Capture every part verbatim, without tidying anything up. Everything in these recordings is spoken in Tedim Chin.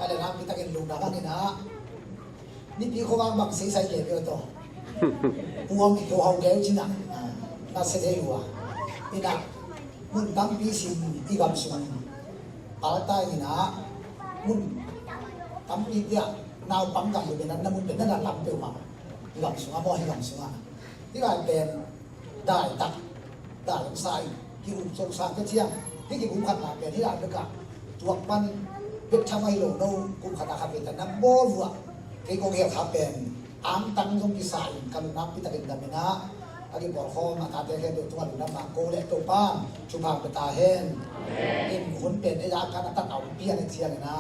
A le nang pi takin lungdam ang ina. Nipi khua bang bang seisai kei peuh tawh puang kiko hau keu cina. Na se thei uh a ina. Mun tampi sin i gam sung paltai ina. Mun tampi tiah naupang gam lu bena na mun bena na lam peuh mah i gam sung a maw, i gam sung a i lai pen daitak, dai hong sa in, kihum song sa ka ciang, hih kihum khatna pen hih lai bekah tuak pan bek tham ahi lo no, kum khatna khat vei ta na bawl vuah, kei kong hel kha pen angtang zong kisa in ka lungdam pi takin dam ina, a kipawlkhawm a tate khempeuh tungah lungdam mah ko le Topan thupha pia ta hen. In hun pen ei a kan a tat a hong pian i ciang ina,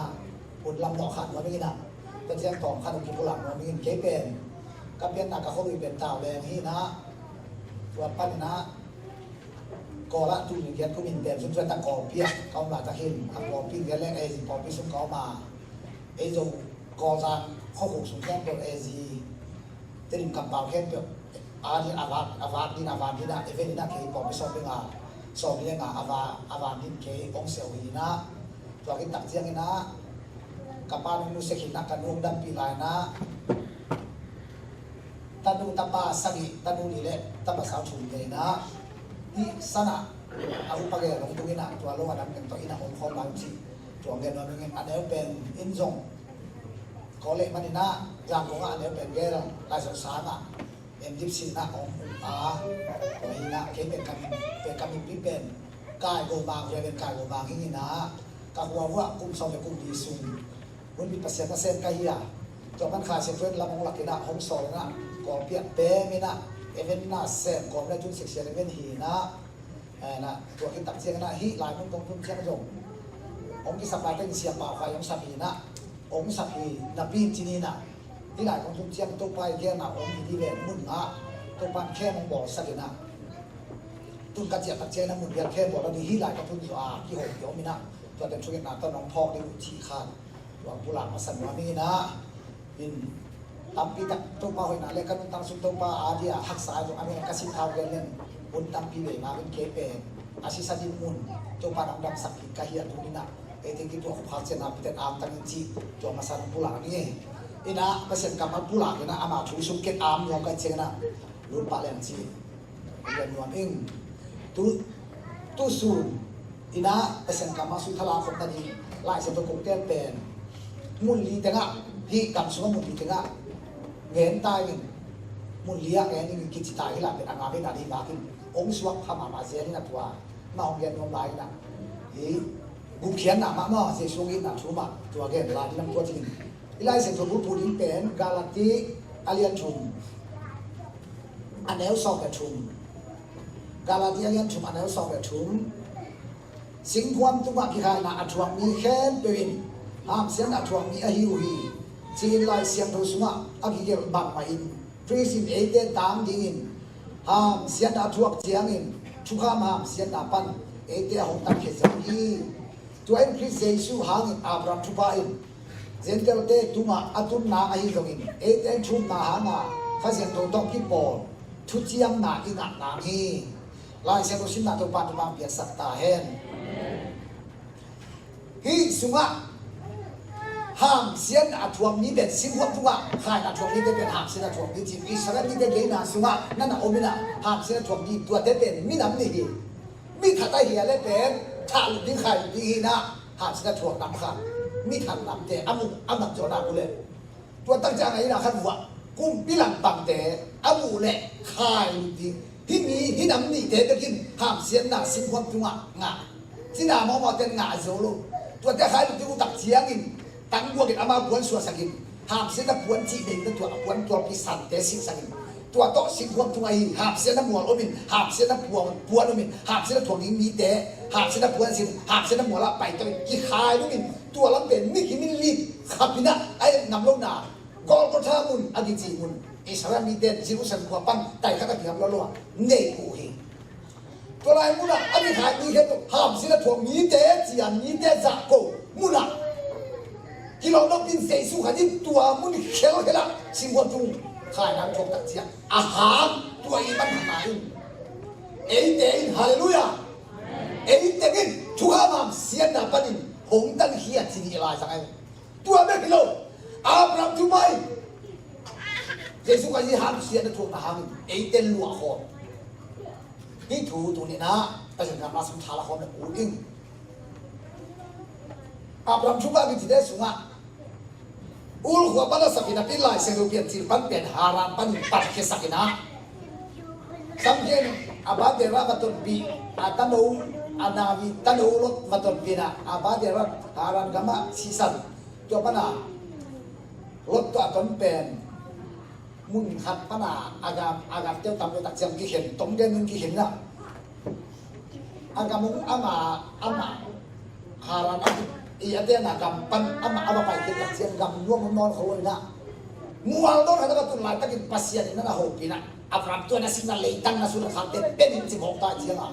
hun lam nawh khat nuam ing ina, ka ciang tawm khat hong kipulak nuam ing in kei pen ka pianna ka khualui pen tau leng hi ina. Tua pan ina Kawl ah tul nih giat kum in pen sum suai tak Kawlpi ah ka om laitak hin a Kawlpi giat leng A Z Kawlpi sung ka om a, ei Zo Kawlzang khuakhuk sung khempeuh A Z Tedim kampau khempeuh a din a vak, a vak din, a vak din ah event in ah kei Kawlpi sawm le nga, sawm le nga a vak, a vak din kei hong seh uh hi ina. Tua khit tak ciang ina ka pa nung nu sek hi ina ka nu hong dampih lai ina tanu tapa sagih, tanu nih le tapa sau thum nei ina, hih sana a upa gel hong tung ina, tua lo a dam ken tawh ina hong khawm lai uh cih tua gen nuam ing in. A neu pen in zong Kawl leh man ina, Zangkong ah a neu pen gel Laisiangtho sang ah M.Div sin ina hong a, tua hi ina kei pen ka, pen ka mipi pen Kai Go Mang, tua pen Kai Go Mang hi ina, ka khua vuah kum sawm le kum li sung Hun bit Pasian nasem ka hi a, tua pan Kha Siangtho in lam hong lak ina, hong sawl ina, Kawlpi ah pem ina, event na sem kawm le tun seksian event hi ina, eh, na, tua khit tak ciang ina, hih lai mun kong tun ciang zong hong kisap lai teng Sia Pau Khai hong sap hi ina, hong sap hi napi ci ni ina, hih lai kong tun ciang Topa i gelna hong hi di ven mun ah, Topa in khem hong bawlsak ina, tun ka ciah tak ciang ina mun biak khem bawl a di hih lai ka tun zaw a, kiho ki om ina, tua teng thungetna tawh nong phawk ding uh cih khan. Tua pulak masa nuam ing ina, in tampi tak Topa hoihna le ka nuntak sung Topa a dia haksa a zong a nung ka sin thau gen leng hun tampi vei ma in kei pen a sisa din mun Topa nang damsak hi ka hi a tun ina, ei teng kituak khop khak cian a piten angtang in ci tua masa nong pulak ni. Ina Pasian kammal pulak ina ama thu sung ket am nuam ka ciang ina lut pah leng ci. Lian nuam ing. Tu, tu sun ina Pasian kammal sui thala khop na di Laisiangtho kong tel pen mun li tengah, hih gam sungah mun li tengah ngen ta ing. Mun li ah ngen ing kici ta hi la pen a nga vei na di vakin hong suak kha mahmah zel ina tua ma hong gen nuam lai ina. Hih gukhiatna mahmah Jesu hong itna thu mah tua gen lai di lam tua cingin. I Laisiangtho bulphuh ding pen Galati a lian thum a neu sawm le thum. Galati a lian thum a neu sawm le thum. Singkhuam tungah kikhaina a thuak mi khempeuh in hamsiatna a thuak mi ahi uh hi, ci-in Lai Siangtho sungah a kigelh bangmah in Khrist in eite tang dingin hamsiatna a thuak ciangin thukham hamsiatna pan eite a hong tankhia zo hi. Tua in Khrist Jesu hangin Abraham thupha in Gentile-te tungah a tun nang ahi zongin eite in thu-umna hanga Kha Siangtho tawh kipawl thuciamna i ngah nang hi. Lai Siangtho simna Topa Topa piaksak ta hen. Hih sungah hamsiatna a thuak mi pen singkhuam tungah khaina a thuak mite pen hamsiatna a thuak mi ci, Israel mite geina sungah na na om ina hamsiatna a thuak mi tuate pen minam nih hi. Mi that ahi a le pen thah lut ding khai lut ding hi ina, hamsiatna thuak nam khat mi that namte a muh a mat zawhna uh le tua tak ciang a ina khat vuah kumpi lampangte a muh le khai lut ding. Hih mi hih nam nihte bekin hamsiatna singkhuam tungah ngah, cina mawmawte ngah zo lo. Tuate khai lut ding uh tak ciangin tangguakin ama puan suahsakin hamsiatna puan cih dei na tua a puan tualpi sante sihsakin tua tawh singkhuam tungah hi hamsiatna mual omin hamsiatna puan, puan omin hamsiatna thuak ding mite hamsiatna puan sin hamsiatna mualah pai tawh kikhai dungin tua lamte mikimin lit khapinah a et ngam lona Golgotha mun a kici mun Israel mite Jerusalem khua pan taikhat a kihap lo lo a nei uh hi. Tua lai munah a kikhaimi khempeuh hamsiatna thuak mite cian mite zahko munah kilawm dopin Jesu khat in tua mun khelkhelah singkhuam tung khaina thuak tak ciah a hang tua i man hana in eite in halleluiah eite in thukham hamsiatna panin hong tankhia ci nih lai zang ai. Tua bek hi lo, Abraham thupha in Jesu Khrih hangsiatna thuakna hangin eite luahkhawm. Hih thu tuni-in ah Pasian kammal sung thala khawm na ut ing. Abraham thupha kici te sungah Ur khua pan a sakina pi Lai Siangtho Piancil pan pen Haran pan patkhiasak in ah, samkhiat in a bate Rat va tonpih, a tano, a navi tano Lot va tonpih in ah, a bate Rat Haran gamah sisan. Tua pan a Lot tawh a ton pen mun khat pan a a gam, a gam teu tam lo tak ciang kikhen, tong den in kikhen in ah, a gam ung ama, ama Haran a tut i a ten a gam pan ama a va pai khit tak ciang gam nuam nawn kho in ah, mual dawn khat a va tun laitakin Pasian in a na hopih in ah, Abraham, tua na sikna leitang na suan a khakte pen in ci mawk ta ciang a,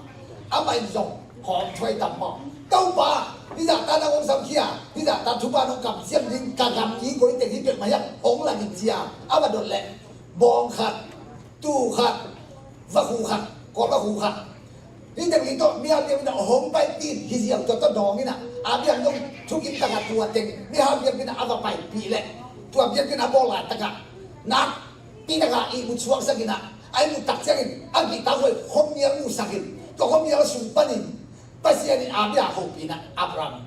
amah in zong hawm thuai tam maw? Topa, hih zahta nang hong samkhia, hih zahta thupha nong kamsiam ding, ka gam i koi teng hi pek mah hiam, hong lang in ci a, a va dot leh bawng khat, tuu khat, vakhu khat, kawlvakhu khat, hih teng li tawh mihal biakinn ah hong paipih in, hi ziau tua tawh dawng in ah, a biakinn dong thukim tak a tua teng mihal biakinn ah a va paipih leh, tua biakinn a bawl laitak ah nakpi tak a ihmut suaksak in ah, a ihmut tak ciangin a kihtakhuai khuamial musak in, tua khuamial sung panin Pasian in a bia hopih in ah, Abraham,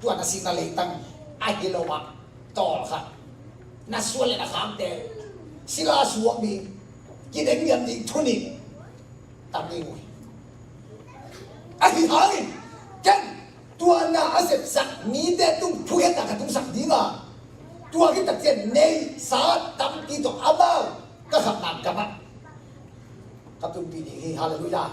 tua na sikna leitang ahi lo ah, tawlkhat, na suan le na khakte sila suak ding, kinengniam ding thu nih tam ding uh hi. Ahi hangin ken tua na a sepsak mite tung thukhenna ka tungsak ding a, tua khit tak ciang neihsa tampi tawh amau ka khamna gamah ka tunpih ding hi. Halleluiah.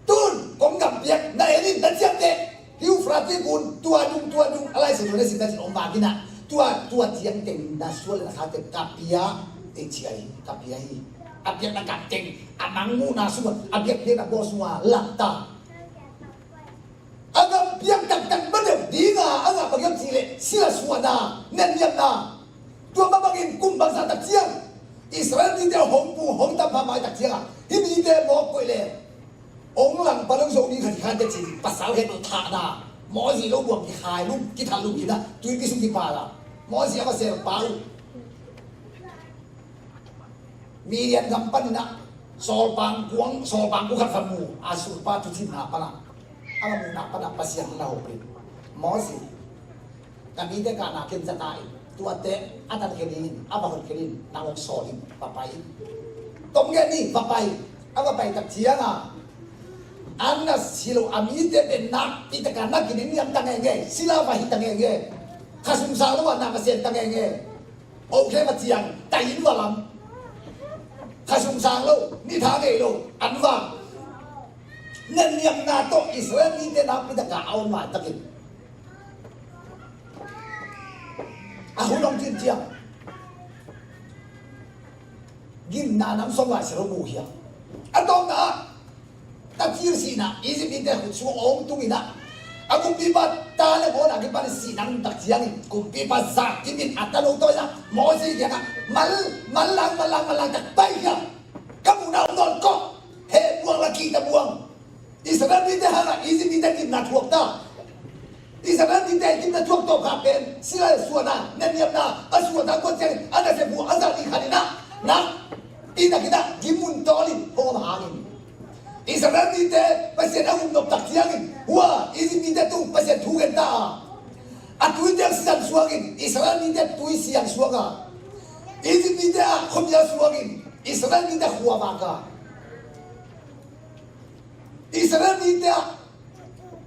Tun kong gam piak na en in, na ciamteh. Euphrates gun tua dung, tua dung, a Lai Siangtho na sim na cin om bangin ah, tua, tua ciangteng na suan le na khakte ka pia, ei ci a hi, ka pia hi. A piakna gam teng a mangmuhna sungah, a biakpiakna bawl sungah lamta. A gam piang taktak ma deuh ding a, a ngah bang hiam cih leh sila suahna, nenniamna. Tua mah bangin kum bangzah tak ciang Israel mite hong pu, hong tam phamai tak ciang a, hih mite mawk koih leh hong langpang lo Zomi khat hi khan teh ci, pasal het lo thahna, mawzi lo buang kikhai lum, kithal lum hi na, tuipi sung kipal a, mawzi a va sel pa uh. Midian gam panin ah sawlpang kuang, sawlpang kuang khat va mu a, surpa tuucipna pan ah, a va muhna pan ah Pasian na hopih in, Mawsi, na mite kahna ken za ta in, tuate a tan khe dingin, a va hon khe dingin nang hong sawl in, va pai in. Tong gen ni, va pai in. A va pai tak ciang a, an na si lo a mite pen nakpi tak a na kinengniam ta ngeingei, sila va hi ta ngeingei. Kha sung sang lo a na va sem ta ngeingei. Okay, va ciang, tai in va lam. Kha sung sang lo, ni tha ngei lo, an vang. Nenniamna tawh Israel mite nakpi tak a a om laitakin, a hun hong cin ciang, gimna nam sawm lai sia lo mu hi a. A tawpna ah, Takcil sihna, Egypt mite khut sung hong tung in ah, a kumpipa ta le ngawn a kipan sihna hong tak ciangin, kumpipa zak kim in a tano tawi in ah, Mawsi kiangah, mal, mal lang, mal lang, mal lang, tak pai hiam? Ka muhna hong nawn kawh, heh buang la, kihta buang. Israel mite hangah Egypt mite gimna thuak ta. Israel mite gimna thuak tawh kha pen, sila suahna, nenniamna, a suahna kuan ciangin, a nasep buang, a zah ding khan in ah, nak, i nak in ah, gim mun tawl in, hawm hangin. Israel mite Pasian a gumnop tak ciangin, hua, Egypt mite tung Pasian thu gen ta a, a tui tiang sisan suangin, Israel mite tui siang suang a, Egypt mite a khuamial suangin, Israel mite khua vak a. Israel mite a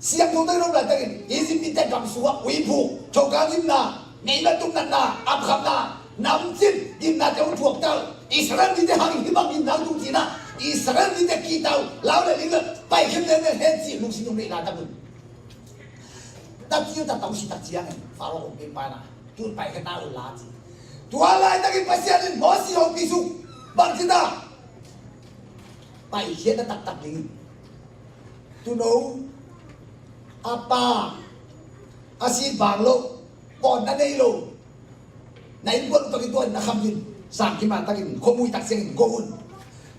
siangtho tak in om laitakin, Egypt mite gam sungah uiphuk, choka gimna, meima tum natna, apkhamna, namcin gimnate hong thuak ta uh. Israel mite hangin hih bang gimna hong tung ci in ah, Israel mite kihta uh, lau le ling le, pai khem le le hen ci, lungsim hong neih laitak un. Takcil ta tawh si tak ciangin, Faro kumpipa in ah, tun pai khe ta un la ci. Tua laitakin Pasian in Mawsi hong pi suk, bang ci ta? Paikhiatna taktak dingin. Tuuno, a pa, a si bang lo, pawn na nei lo, na innkuan uh tawh kituakin na kham in, sang kim a takin, khuamui tak ciangin, go un.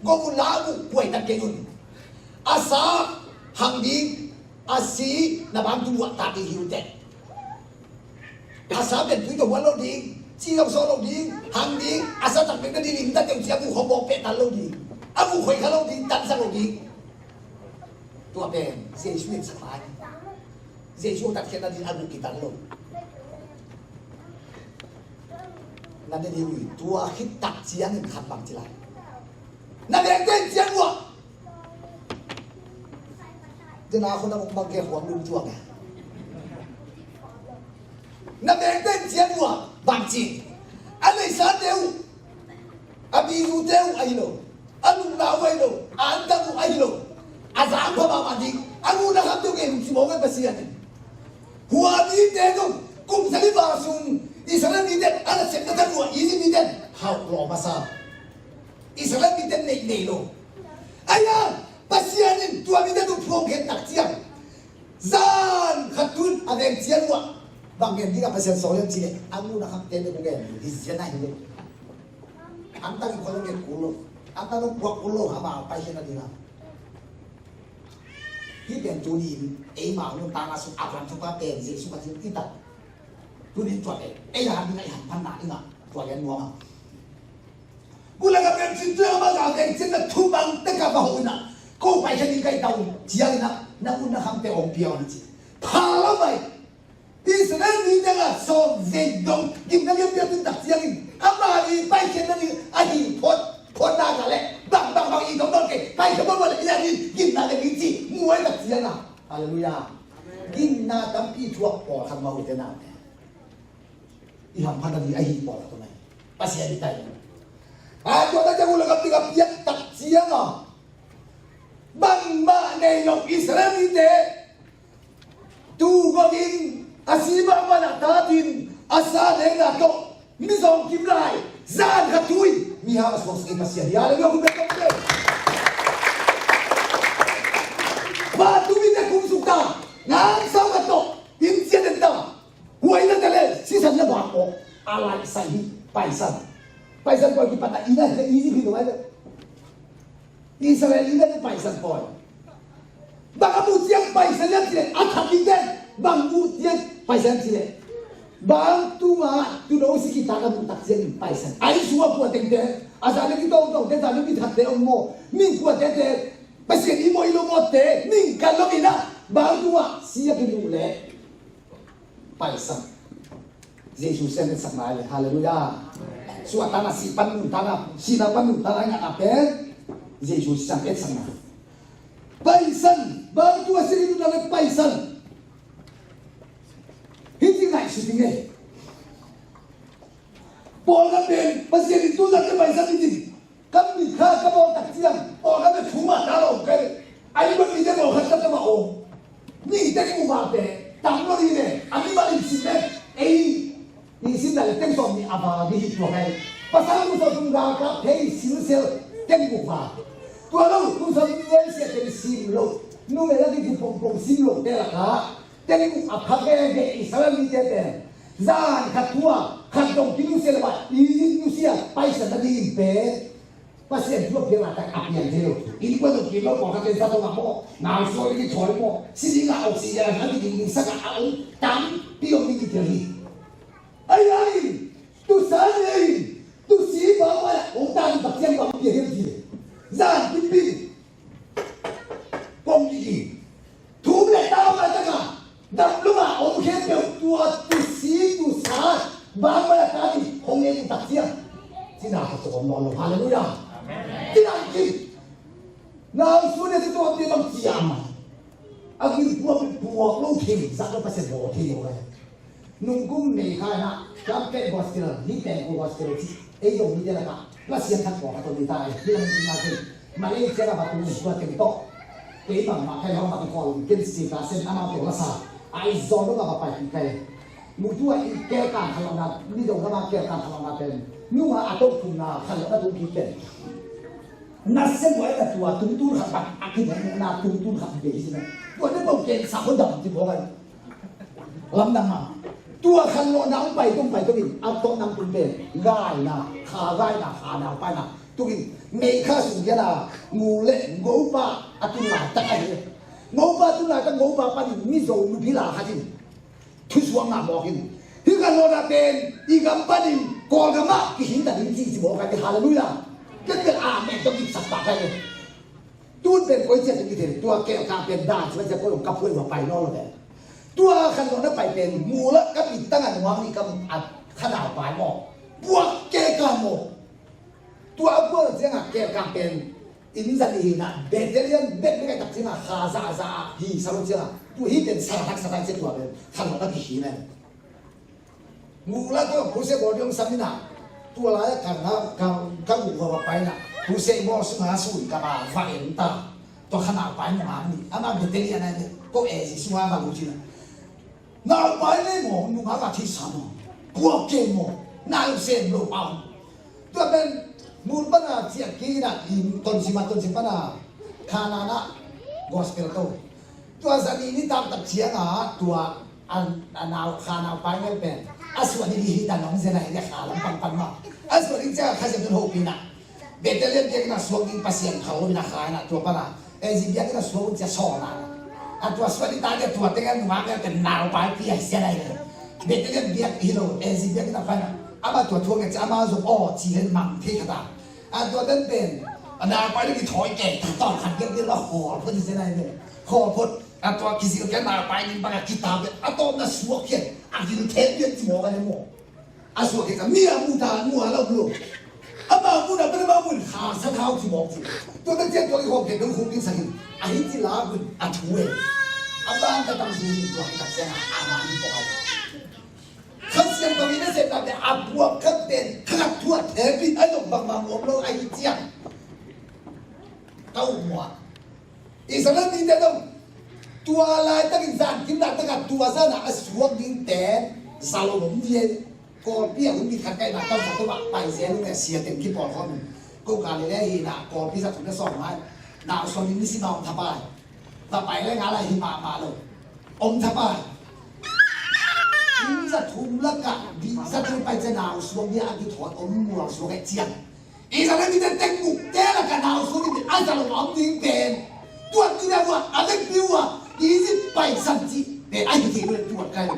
Go un la, a guh kuai tak kei un. A sa hang ding, a si na bang tu luah ta ding hi uh teh. A sa pen tui tawh huat lo ding, ci zong sawh lo ding, hang ding, a sa tak bek na ding, lim ta teuh ci a, a muh khawng bawk pehtan lo ding, a muh khoih kha lo ding, tansak lo ding. Tua pen Jesu in sak lai. Jesu tatkhiatna ding a guk kitan lo. Na ne ding uh hi, tua khit tak ciangin khat bang ci lai. Na vengte in cian uh ah, dena khona mukmak ke huam lum tuang e. Na vengte in cian uh ah bang ci? A neihsate uh, a bizute uh ahi lo, a nunna uh ahi lo, a antak uh ahi lo, a zang pha mahmah ding, a guhna khamte uh gen uh ci mawk e Pasian in. Hua mite zong kum sali val sung Israel mite a nasepna tan uh ah Egypt mite hauh lawh masa. Israel mite neih nei lo. Ahi a, Pasian in tua mite tung phuang khen tak ciang, zan khat tun a veng cian uh ah bang gen ding a Pasian sawl hiam cih leh, a nunna khamte bek uh gen hi, zian ahi lo. Antak in khual lo gen kul lo, antak in puak kul lo, ama paikhiatna ding a. Hih pen tuni in eima nuntakna sung Abraham thupha pen Jesu Khazih i tak. Tuni in tua pen ei a ding a i hamphatna i ngah, tua lian nuam a. Gulaka pen cin tua ama ka pen cin na thu bang te ka va ho ina, ko paikhiat ding ka i tau ciang ina, na nunna khamte ong pia ong ci. Pha lo mai. Israel mite a sawm zei dong gimna lianpi a tun tak ciangin, ama i paikhiatna ding a hi phot phot nak leh, bang bang bang i dong dong kei, paikhiat bang bang leh i a hi gimna lianpi ci muai tak ciangin. Halleluiah. Gimna tampi thuak pawlkhat mah uh te na, i hamphatna ding a hi pawlkhat uh mai. Pasian i tai. A tua tak ciang uh lakah tika piak tak ciangin, bangmah nei lo Israel mite tu gawkin a si bangmah na tatin a sa lengna tawh mizawng kim lai, zan khat thu-in mihau a suaksak i Pasian hi. Halleluiah. Hun bek tawh pa tu mite kum suk ta, nang sau khat tawh inn ciat den ta. Huai na tale sisan na bak aw. A laisai hi. Paisan. Paisan kua kipatna i na hi, i hi lo ai le. Israel in a paisan pawi. Bang a muh ciang paisan hiam cih leh, a thak ding ten bang muh ciang paisan hiam cih leh, bang tuma tudo si kita ka muh tak ciang in paisan. A i sua kua tengte, a zan a kitawngtawngte, zan a kithatte om maw, ming kua tete, Pasian i maw i lo mawte, ming kan lo ina, bang tuma si a kimuh leh paisan. Jesu siang etsakna hi. Halleluiah. Suahtakna, sih pan nuntakna, sihna pan nuntakna i ngahna pen Jesu siang etsakna. Paisan, bang tua sih nuntakna paisan. Hih ci ngaihsut ding e. Pawlkhat pen Pasian in tu zat te paisan ding. Ka mit kha ka bawl tak ciang, aw, ka mit thu mah ta lo kei. Ai, bang mite bawl khat ka ta mah aw. Mite kikuh valte tam lo ding le, a mimal in sim le, ei, i sim le teng sawm nih a val ding hi tua kei. Pasal kum sawm kum nga ka thei silsel teng kikuh val. Tua lo, kum sawm nih sia teng sim lo. Numei la ding pongpong sim lo te lakah. Teng kikuh a pha veve Israel mite pen zan khat thu-a khat dong kinusia le mah, i nusia paisan nading in pen Pasian thu a piang laitak a piang thei lo. Innkuan dong kim lo, pawlkhat pen zato ngah maw, nausuak ding kithawi maw, si ding a oxygen a ding ding sak a om tampi om ding kitel hi. Ai ai, tu sa ni ai, tu si ba ba ya, om ta ding tak ciang bang piang hiam ci. Zan pipi. Kong kiki. Thum le tau ka taka. Dam luma om khempeuh tua tu si tu sa. Bang mala ta ni hong en tak ciang. Cina ka sawm nawn lo. Halleluiah. Amen. Cina ki. Nau su ne tu tuate bang ciam. A gil puak puak lo thei. Zak lo Pasian lo thei lo. Nungkum May kha in ah, Trumpet Gospel, hih pen ko gospel ci, ei Zomite lakah, Pasian khat pawlkhat tawh nei ta ei, hih lam in na ken, Malaysia ah va tung tua teng tawh, kei bangmah kei hong va kikhawl, ken si ka sen amau tawh la sa, Aizawl dong ah va paipih kei. Mutu ah i kelkan khalawhna, Mizo gam ah kelkan khalawhna pen, nung ah a toh thumna khalawhna tung kik pen. Nasem buai na tua tungtun khat bang, a kidang na tungtun khat bang hi sin na. Tua te pau ken sa ko dam ti ko ai. Lamdang a. Tua khanlawhna hong pai tung pai tungin a tawh nang tung pen gaina, kha gaina, kha nau paina tungin, May kha sung kiana, mu le ngopa a tun laitak ahi. Ngopa a tun laitak, ngopa panin Mizo nupi la khatin thusuak ngah mawkin, Hih ka lona pen i gam panin Kawlgam ah kihin ta ding ci ci mawk a, halleluiah. Ken pen amen tawh kipsak pah ka hi. Tun pen koi ciat in kithei, tua kelkang pen dan ci mah ciat koi hong ka phuai hua pai nawn lo pen. Tua khan lona pai pen mul ah ka bittang a nuang nih ka mu a khanau pai maw. Puak kelkang maw. Tua a puak ciangah kelkang pen inn zan hi na, battalion bek bek a tak ciangah kha zahzah hi sa lo ciangah. Tua hi pen sa thak sa thak ciang tua pen khan lona kihi na. Mula ko kuse bawl ding sam ina. Tua lai ka na ka ka mu ko pai na. Kuse bawl sunga sun ka ba va en ta. Tua khanau pai mawk a ni. Ama battalion a ni. Ko e si sunga ba mu cina. Nau pai ni mo, nunga ka thi sa mo. Puak ke mo. Nau sen lo pa. Tua pen mun pana ciak kina in ton sima ton sima pana. Kana na gospel ko. Tua zani ni tam tak cianga tua a nau kha nau pai ngel pen a suan ni hi ta nong zena hi kha lam pang pang ma. A suan ni cianga kha zia tun ho pina. Battalion biakinn a suak ding Pasian kha ho pina kha na tua pana. E zi biakinn a suak un cia saw na. A tua suan ni ta dia tua tengah nunga ngel pen nau pai pia hi sia na hi. Battalion biak hi lo e zi biakinn a kha na. Ama tua tua ngel cia ama zong aw ci hen mang thei kha ta. A tua ten pen a nau pai ni ki thoi ke ta tawh khan biak biak la hol phot hi sia na hi. Hol phot. A tua kizil kei na pai ning bang a kitab a tawm na suak kei a gil then pian ci mawk a hi maw. A suak kei ka mi a mu ta mu a lau lo. A ma mu na pen a ma mu in kha sa thau ci mawk ci. Tua ta cian tua i hawm kei dong hum ding sa hin a hi ci la gun a thu e. A bang ka tang si hin tua hi tak siang a a ma hi pawh a. Kha siang ka mi na se ta te a buak ka pen kha ka tua te pin a yong bang bang om lo a hi ciang. Ka um mua. Israel mite zong tua laitakin zankim laitakah tua zanah a suak dingte zalom om ding. Kawlpi a hun bikhat kaihna kamsa tumah paizia nunge sia teng kipawlkhawm in. Ko Galilee hinah kawlpi za thum le sawm ngai. Nau suak ding nisim a om thapai. Va pai le ngala hi mahmah lo. Om thapai. Kum za thum lakah bih za thum pai cia nau suak ding a kithawn om mual suak eh ciang. Israel mite tengmukte lakah nau suak ding a zalom a om ding pen. Tuat ding a buat a vekpi uh a Egypt pai sam cih pen a hi thei lo tuat kai lo.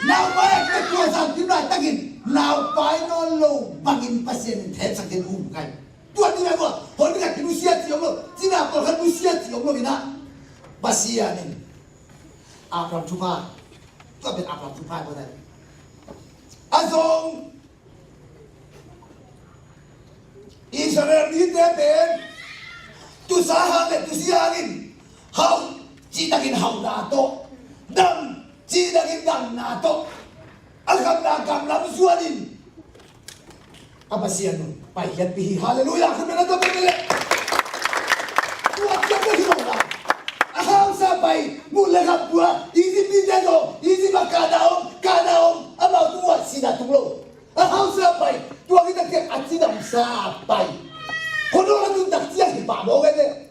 Nau pai a kituat tuat zan kim laitakin nau pai nawn lo bangin Pasian in themsak ding um kai. Tuat ding a buat hon ding a kinusia ci om lo. Cina pawlkhat nusia ci om lo inah. Pasian in Abraham thupha. Tuat pen Abraham thupha ko dai. A zong Israel mite pen tusa hang le tusi hangin hau cihtakin hauna tawh dam cihtakin damna tawh a khamna kamlam zuanin a Pasian nun paikhiatpih hi. Halleluiah. Khun bena tawh pek leh tua kiang ka hi lo la a hausa pai mun le kham tua Egypt mite tawh Egypt a kana om kana om amau tua sina tung lo. A hausa pai tua hi tak tiang a cidamsa pai. Khonol a tun tak tiang hi pah mawk e.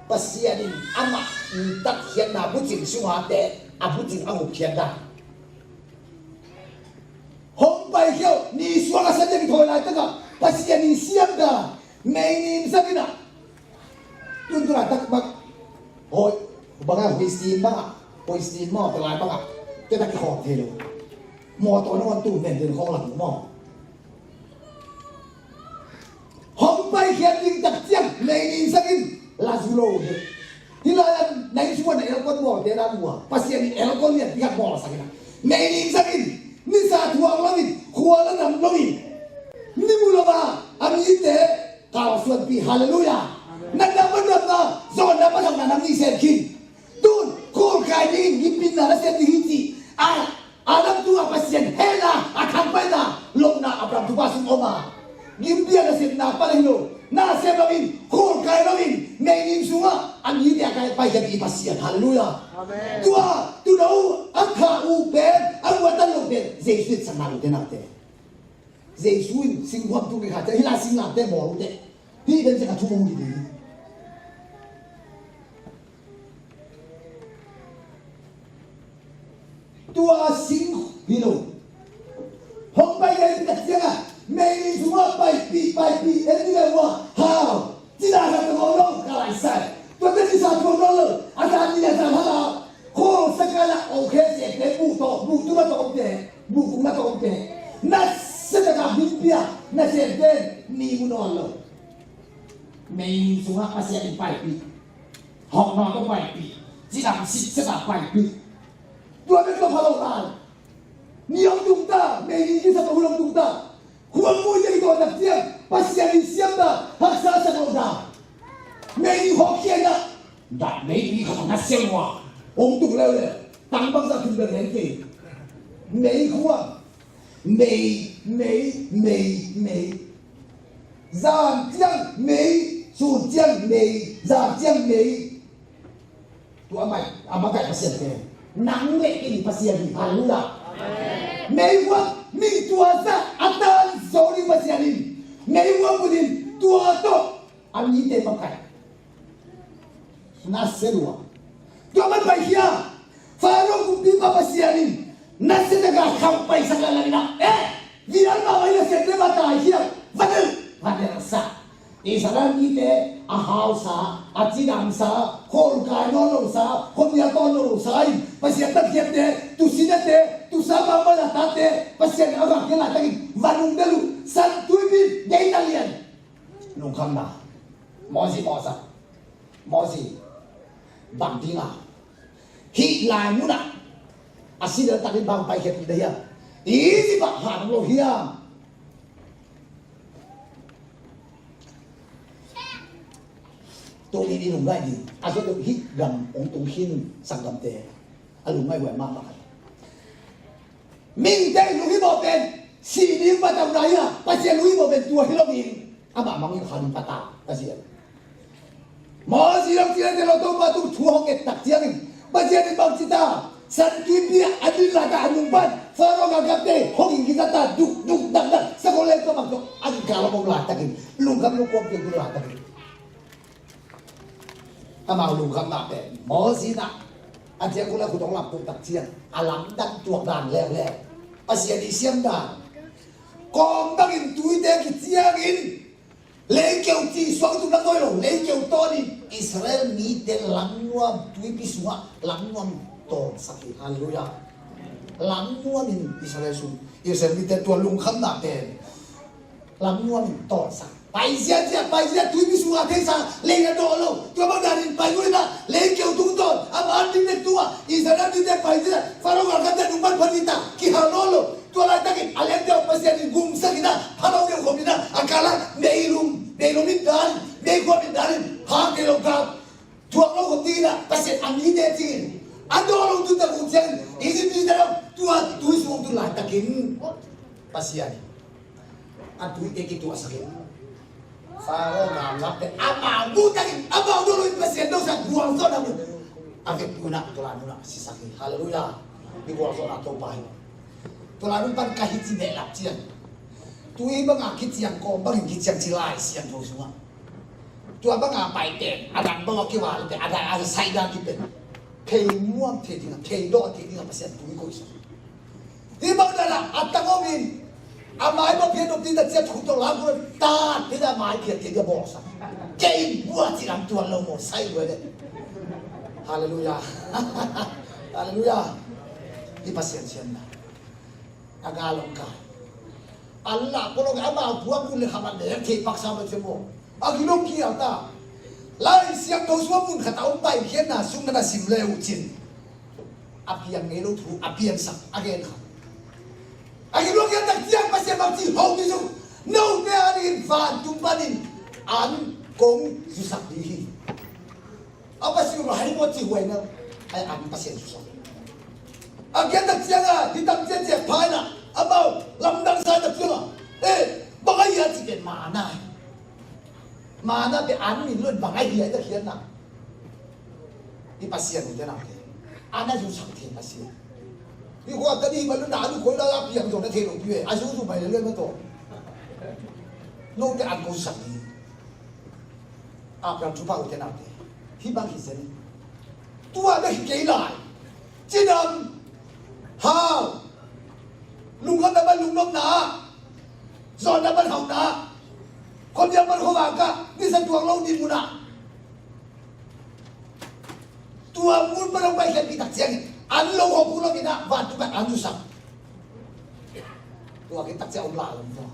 Pasian in amah i tatkhiatna bucing sunga te a bucing a hukkhiatna. Hong pai khiau ni suang a sa tiang i thawi laitakah Pasian in siamna meinim sakinah. Tuntun a tak bak hoi banga huisin banga huisin maw telai banga keta kikhawm thei lo. Mawtaw na wan tu nen den khawng lam maw. Hong paikhiat ding tak ciang meinim sakin la zu lo hi. Hih lai-an na inn sungah na elkon mawlte na mua Pasian in elkon lian piak mawl sakin meinim sakin nisa thuak loin khua la nam loin ni mu lo a a mite Kalsuanpih, halleluiah. Natna, manatna, zawnna, manatna nam nih sem khin. Tun khulkai dingin gimpinna na sem ding hi ci. A, a lam tungah Pasian hehna a thangpaihna lohna Abraham thupha sung om a, gimpia na sepna pan ahi lo. Na sem loin, khulkai loin, meinim sungah a mite a kai paikhiat i Pasian, halleluiah. Amen. Tua tuna uh a kha uh pen a ruatan lo pen Jesu etsakna lote nate. Jesu in singhuam tung khat hih lai singlamteh bawl uh teh hih den ciang a thum uh hi ding. Tua sing hi lo. Hong pai gai tak ciangah meili sungah paipih paipih en ding a hua hau. Cina khat ka ngawh lo ka laisai. Tua teh nisa thuak lo lo a zan ni a zan hala. Khawng sakana okay siate buh tawh Buh tu ma tawh omte, buh kung ma tawh omte, na se taka himpiak na sente ni mu nawn lo. Mei sungah Pasian in paipih, hawkna tawh paipih, cidam sitset a paipih. Tua bek tawh pha lo lai. Ni hong tung ta, mei ni kisap tawh hun hong tung ta. Khuang mui tei tawh tak ciang Pasian in siamna haksa sak lo ta. Mei ni hawk khiatna. Dah mei ni khat na siam ua. Hong tung leuleu. Tang bangzah tun bel leng kei. Mei khuang. Mei, mei, mei, mei. Zan ciang mei, sun ciang mei, zan ciang mei. Tua mai, a makaih Pasian te. Nang le kei Pasian hi, halleluiah. Amen. Mei huang, mi tua sa, a tan zo ding Pasian in. Mei huang bunin, tua tawh, a mite makaih. Na se lua. Tua man paikhia. Faro kumpipa Pasian in. Na se taka khauh paisak lailai na. Eh! Vial mah oi na se te va tai hiam. Va del. Va del sa. Israel mite a hausa, a cidamsa, khualkai nawn losa, khuamial tawn nawn losa in, Pasian tatkhiatte, tusinate, tusa bangmah a tate, Pasian a gakkhia laitakin, va nungdel uh, San Tuipi, deihna lian. Lungkhamna. Mawsi mawsa. Mawsi. Bang dinga. Hih lai munah. A si lel takin bang paikhiat ding hiam. Egypt ah han lo hiam. Tuni ni lungngaih ding. A so tu hih gam ong tung khin sanggamte. A lungngaih huai mahmah. Mihingte lunghimawh pen. Sih ding patau na hi a. Pasian lunghimawh pen tua hi lo ding. Amah mangngilh kha ding patau. Pasian. Mawsi lam ciang te lo Topa tung thu hong et tak ciangin. Pasian in bang ci ta. San Tuipi ah a din laita a nung pan. Faro galkapte hong in kizat ta duk duk dak dak. Sakol leng tua bang tua. A din kal a om laitakin. Lungkham lungkuam piang ding laitakin. Amau lungkhamna pen. Mawsi na. A ciang khula khut hong lam tung tak ciang. A lamdang tuak dan leuleu. Pasian i siam dan. Kawm bangin tuite kiciangin. Leikeu ci suang tum lam tawi lo, leikeu tawnin Israel mite langnuam tuipi sungah langnuam in tawnsak hi. Halleluiah. Langnuam in Israel sung, Israel mite tua lungkhamna pen langnuam in tawnsak. Paizia zia, paizia tuipi sungah theisa leina dawh lo. Tua bang danin pai lo ina leikeu tungtawn a man ding le tua Israel mite paizia Faro galkapte nungman phanita kihal nawn lo. Tua laitakin a lem deuh Pasian in gumsak ina, pha lo deuh khop ina, a kala meilum, meilum in dan, meikhuam in dan in, hang kei lo kal. Tuak lo khop ding ina, Pasian a mite cingin. A daw lo tu tak uh ciangin, Egypt mite lo, tua tui sung tu laitakin. Pasian. A tuite kituahsak in. Faro galkapte, amau bu takin, amau daw lo in Pasian dawsak gualzawhna mun. A vekpi unah, tua lai munah, sisak hi. Halleluiah. Mi gualzawhna Topa hi. Tua lai mun pan ka hi ci behlap ciang. Tui banga kiciang kawm bangin kiciang ci Lai Siangtho sungah. Tua banga pai pen, a dang banga kival pen, a dang a saih dan kipen. Thei muam thei dinga, thei dawh thei dinga Pasian tui koihsak. Hih bang dana a tang om in a mai bang phiat nop ding ta ciat khut tawh lam khut ta ding a mai phiat ding a bawlsak. Kei in bua ci lam tuan lo maw sai lua deh. Halleluiah. Halleluiah. Hih Pasian siamna. A galong ka. Allah polong ama buang kun le khaman le thei paksa ma cemo. A gilong kial ta. Lai Siangtho sua mun khat a om paikhiatna sung na na sim le uh cin. A piang ngei lo thu a piangsak a gen kha. A gilong kial tak ciang Pasian bang ci ho mi sung. Note a dingin vantung panin an kong zusak ding hi. A Pasian uh hai mawh ci huai na. Ai an Pasian zusak. A kial tak ciang a hi tam ciang ciang phai na. A bau lamdang sa tak ciang a. Eh, bang ai a ci pen mana. Mana pen an min lun bang ai hiai ta khian na. I Pasian uh te na te. Ana zu sak thei Pasian. I khua ta ni ma lun na anu khoi la la piang zong na thei lo pi ve. A zu zu mai le lun ma to. No te an ko sak ni. Abraham thupha uh te na te. Hi bang hi zen. Tua na hi kei lai. Cidam. Hau. Lungkhamna ban lungnopna. Zawnna ban hauna. Khuamial ban khuavak ah. Nisa tuak lo ding munah. Tua mun pan hong paikhiatpih tak ciangin. An lo khawng kul lo in ah vantung pan an zusak. Tua khit takciang om lai lo maw.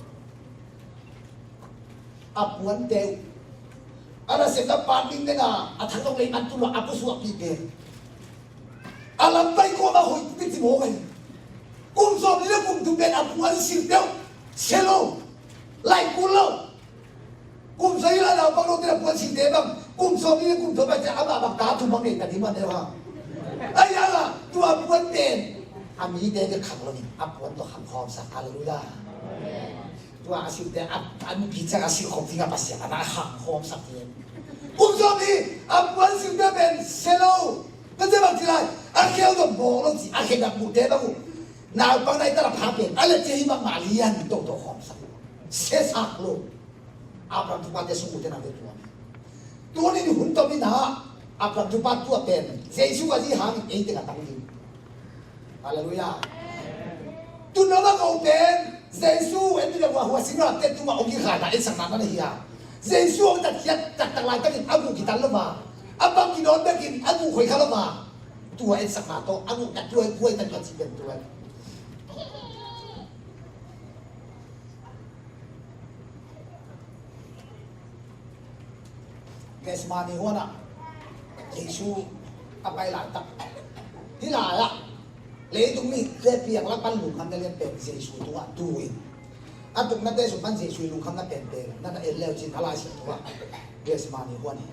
A puante uh a nasepna pan ding deng a, a thak zong lei man tu lo a pusuahpih pen. A lampai kuamah hoih pi ci mawk ahi. Kum sawmli le kum thum pen a puan silte uh sia lo, lai kul lo. Kum sawmli le naupang lo te a puan silte bang, kum sawmli le kum thum pen amah bang ta thum bang nei ta ding mah deuh hang. Ahi hang a tua puan pen a mite bek khang lo in a puan tawh khang khawmsak. Halleluiah. Tua a silte a, a mipi ciang a silh khawm ding a Pasian a na khang khawmsak ding. Kum sawmli a puan silte pen sia lo. Ka cia bang ci lai, a kheu zong bawk lo ci, a khe dak buhte bang uh. Naupang na i ta la pha pen a le cia hi bang mah lian toto khawmsak. Siasak lo. Abraham thupate sung ute nate tua. Tuni ni hun tom in ah Abraham thupa tua pen Jesu a zi hangin ei teng a tang ding. Halleluiah. Tun lo bang ko pen Jesu en tu le hua hua sing lo te tu ma ong ki kha na en sak na na hi a. Jesu ong tat kiat tak tak lai takin a gu ki tan lo ma. A bang ki don bekin a gu khoi kha lo ma. Tua en sak na to a gu tat tua tua tat tua ci pen tua. Gethsemane huan ah Jesu a pai laitak hi lai ah leitung mite piang lak pan lungkhamna lian pen Jesu tungah tu in a tuknate sung pan Jesu i lungkhamna penpen na na en leu cin a Lai Siangtho ah Gethsemane huan hi.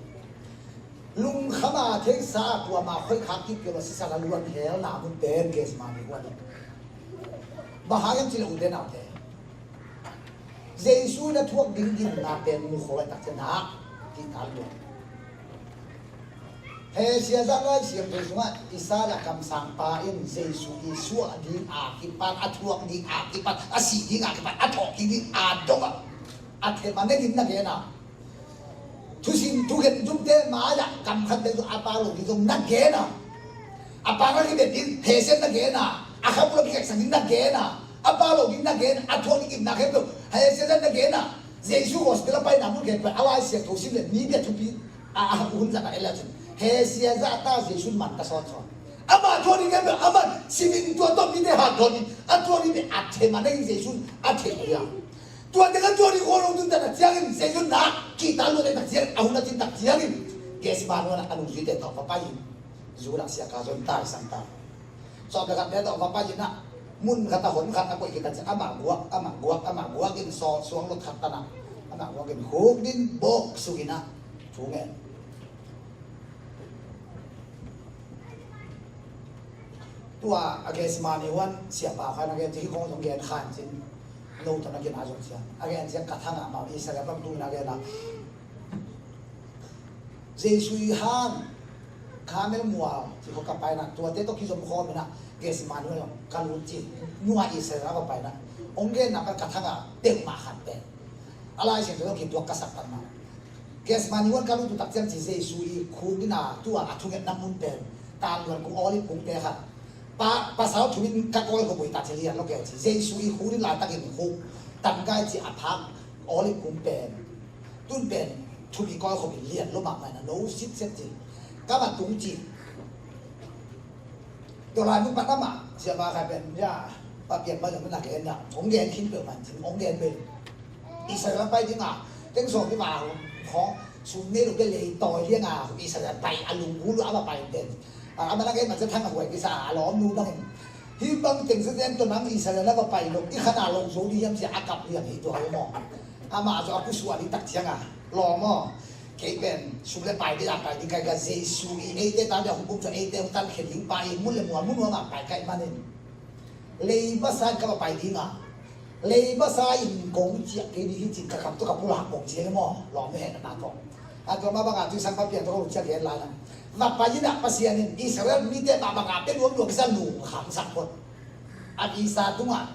Lungkham a theisa a kuamah khoih khak kik kei lo sisa la luan hel na mun pen Gethsemane huan hi. Bang hang hiam cih leh ute naute Jesu na thuak ding gimna pen mu khawh a tak ciang hah kihtal luat. He siazah Lai Siangtho sungah Isaiah kamsangpa in Jesu i suah ding a kipat, a thuak ding a kipat, a sih ding a kipat, a thawhkik ding a dongah a them a ne ding na gen a. Thusim thugen zumte mai-ah kam khat bek zong a pau lo ding zong na gen a, a pau lo ding bek ding thesen na gen a, a kha bul a kikeksak ding na gen a, a pau lo ding na gen a, a thuak ding gimna khempeuh He siazah na gen a. Jesu gospel a paina mun khempeuh a Lai Siangtho sim le mi bia thupi a, a hun zat a el a cin He siazah ta Jesu man ka sawnsawn. Ama thuak ding khempeuh a man simin tua tawh mite hat dawn in a thuak ding bek a them a na in Jesu a them hi a. Tua teng a tua ding khualung tun tak ciangin Jesu na kihtal luat tak ciangin a hun a cin tak ciangin Gethsemane huan a nungzuite tawh va pai in Judas Iskariot zong taisan ta. Sawm le khatte tawh va pai in ah mun khat a hon khat a koih khit tak ciang amah guak amah guak amah guak in saw suang lot khat tan ah amah guak in khuk din bawk suk in ah thu ngen. Tua a Gethsemane huan siapa khan a gen ci hi khong zong gen khan cin lo tan a gen a zong cian a gen cian ka thang a mau Israel bang tu in a gen a Jesu i hang Kamel mual ci khong ka paina tuate tawh kizom khawm in a Gethsemane huan ka lut ci nua Israel a va paina ong gen na ka ka thang a peuhmah khan pen a Lai Siangtho tawh kituak ka sak tan ma. Gethsemane huan ka lut uh tak ciang ci Jesu i khuk in a tua a thungetna mun pen tanluan kung Olive kungte khat pa, pasal thum in ka kawl khop uh hi ta ci lian lo keu ci Jesu i khuk in laitakin khuk tangkai ci a phak Olive kung pen tun pen thum i kawl khop in lian lo mahmah in a no sitset ci ka va tung ci. Tua lai mun pan amah siapa khai pen ya pa pian pa zong na gen ya ong gen khin peuh man cin ong gen peuh Israel pai ding a teng sawm ding a hong sum ne lo ke lei tawi liang a Israel pai a lungbu lo a va pai pen a man a gen man cia thang a huai kisa a lawm nu bangin hi bang teng sia zen to nang Israel a va pai lo i khan a lo zo ding hiam cia a kap liang hi tua ho maw. Amah zo a pusuah ding tak ciang a lawm maw. Kei pen sum le pai ding a pai ding kai ka Jesu i eite ta dia hukum tua eite hong tan khe ding pa i mun le mual mun nuam a pai kai manin. Lei basa in ka va pai ding a lei basa in kong ciah kei ding hi cin ka kam tu ka pulak kong ciah hi maw lawm hehna na tawh. A tua ma banga tuisang pa piang tawh ka uk ciah kei lai na va pai in a Pasian in Israel mite ma banga pe nuam nuam kisa lungkham sak pon. A visa tungah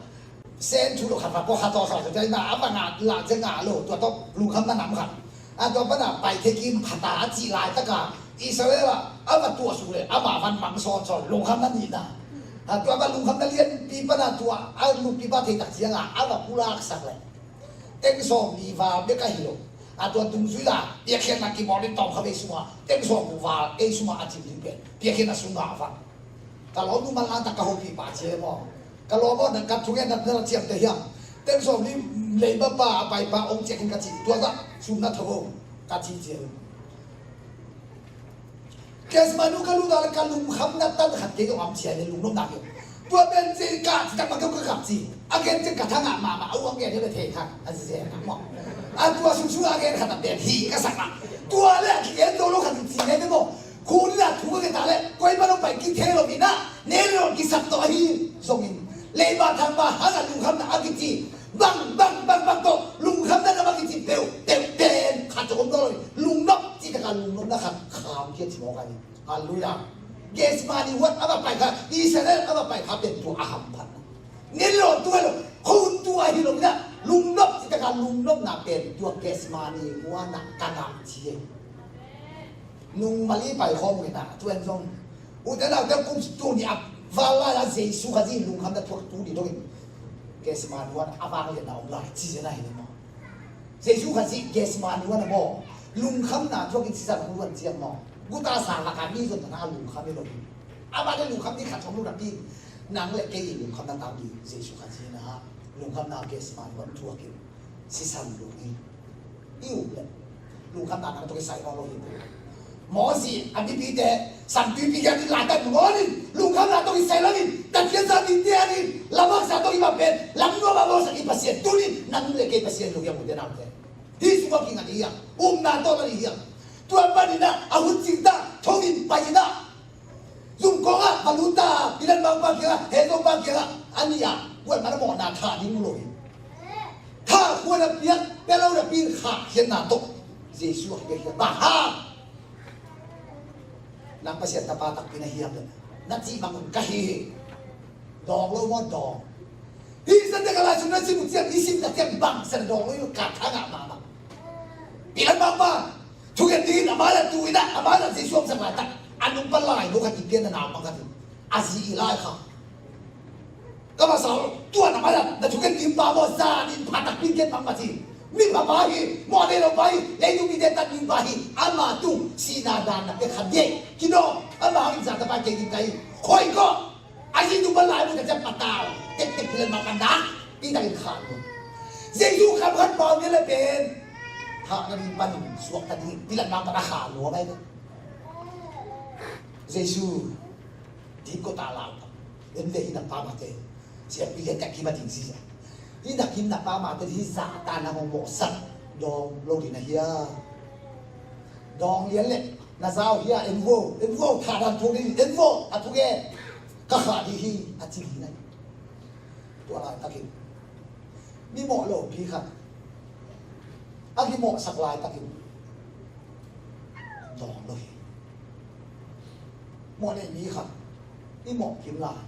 Sen thu lo khat va pawh khat tawh sa tua ina a va ngah lah cia ngah lo tua tawh lungkhamna nam khat. A tua pana pai thei kim khat a a cih laitaka Israel ah a va tuah suk le amah van mang sawnsawn lungkhamna nihna. A tua va lungkhamna lianpi pana tua a lungpi pa thei tak cianga a va pulaksak le teng sawm ni val bek ahi lo. A tua dungzui la piakkhiatna kibawl in tawmkha vei sungah teng sawm uh val ei sungah a cim ding pen piakkhiatna sungah a van. Ka lawmnu man lang tak ka hopih pah ci e maw. Ka lawm aw, nang ka thungen na na ciamteh hiam? Teng sawm ni leiba pa a paipa ong ciah khin ka ci. Tua zah sum na tho o ka ci ci e. Case manu ka lut a le ka lungkhamna tan khat kei zong om ci a le lungnopna kei. Tua pen ci ka ci tak ma keu ka kap ci. A gen ci ka thangah mahmah a uang gen hi le thei thang a ci zen a maw. A tua sumsum a gen khat a pen hi ka sak mah. Tua le a kigen zo lo khat ci ngai te maw. Khun in ah thu ka gen ta leh koimah lo pai kik thei lo in ah, ne lo kisap tawh ahi zongin, leiba thangba hang ah lungkhamna a kici bang bang bang bang tawh lungkhamna na bang kici peuh peuh pen khat tawh om nawn lo in, lungnop cih takah lungnopna khat kham khia ci mawk ahi. Halleluiah. Gethsemane huan a va pai kha, Israel a va pai kha pen tua a hamphatna. Ne lo tua lo, khun tua ahi lo in ah, lungnop cih takah lungnopna pen tua Gethsemane huan ah ka ngah ci e. Nung Mali pai khawm uh in ah, tu en zong. U te nau te kum tu ni a, val lai a Jesu Khazih lungkhamna thuak tu ni dongin. Gethsemane huan a vangliatna om lai, ci zen a hi ni maw. Jesu Khazih Gethsemane huan a maw. Lungkhamna thuak in sisan hong luan ciang maw. Guta sang lak a mi zong na a lungkham hi lo. Amah le lungkham ni khat hong luan a pi. Nang le kei i lungkhamna tang ni Jesu Khazih na. Lungkhamna Gethsemane huan thuak in. Sisan lo ni. I up le lungkhamna nang tawh kisai nawn lo hi. Mawsi a mipite San Tuipi kiang in laitat nawn in lungkhamna tawh kisai lo in Pathian za mite a in lam haksa tawh i bang pen lam nuam a bawlsak i Pasian tuni in nang le kei Pasian lo hiam u te nau te. Hih sungah kingat i hiam? Upna tawh lo i hiam? Tua panin ah a hun cingta thong in pai in ah Zumkawng ah va lut ta, Pilat mangpa kiangah, Herod mangpa kiangah, a nih ah buan man a mawhna thah ding uh lo hi. Thah khuan a piak, pia lo na pi in khahkhiatna tawh Jesu a kipiak hiam? Bang hang? Nang Pasian Tapa takpi na hiam le na cih bang un ka hi hi. Dawng lo maw dawng? Hih Sunday ka lai sung na sim uh ciang, i sim tak ciang bang sa na dawng lo hi lo ka thangah mahmah. Pilat mangpa thugen dingin a mai-ah tu in ah, a mai-ah Jesu a omsak laitak a nungpan lai lo khat i pianna naupang khat in a zi i lai kha. Ka masa uh, tua na mai-ah na thugen ding pa maw, zan in pha takpi in gen mangmah ci. Mi phapa hi, mawh nei lo pa hi, leitung mite tat ding pa hi. Ama tung sihna dan na pia khat ding. Kidawm, ama hangin zan tapa kei ding ka hi. Khoi kawh. A zi tung pan lai mu ta ciang patau tektek Pilat mangpa na pi takin khah lo. Jesu kham khat pau ni le pen thah na ding panin suakta ding Pilat mangpa na khah lo a bai. Jesu ding ko ta lau ta. Ente hi na pa mate. Siapi le tak ki ma ding si sa. Hi na kim na pa mate hi sa ta na hong mawhsak dawng lo ding na hia. Dawng lian le na zau hia en vo, en vo, thadan thu ding, en vo, a thu ge. Ka khah ding hi, a ci ding na. Tua laitakin mi mawh lopi khat a kimawhsak laitakin dawng lo hi. Mawh nei mi khat i mawh kim lai,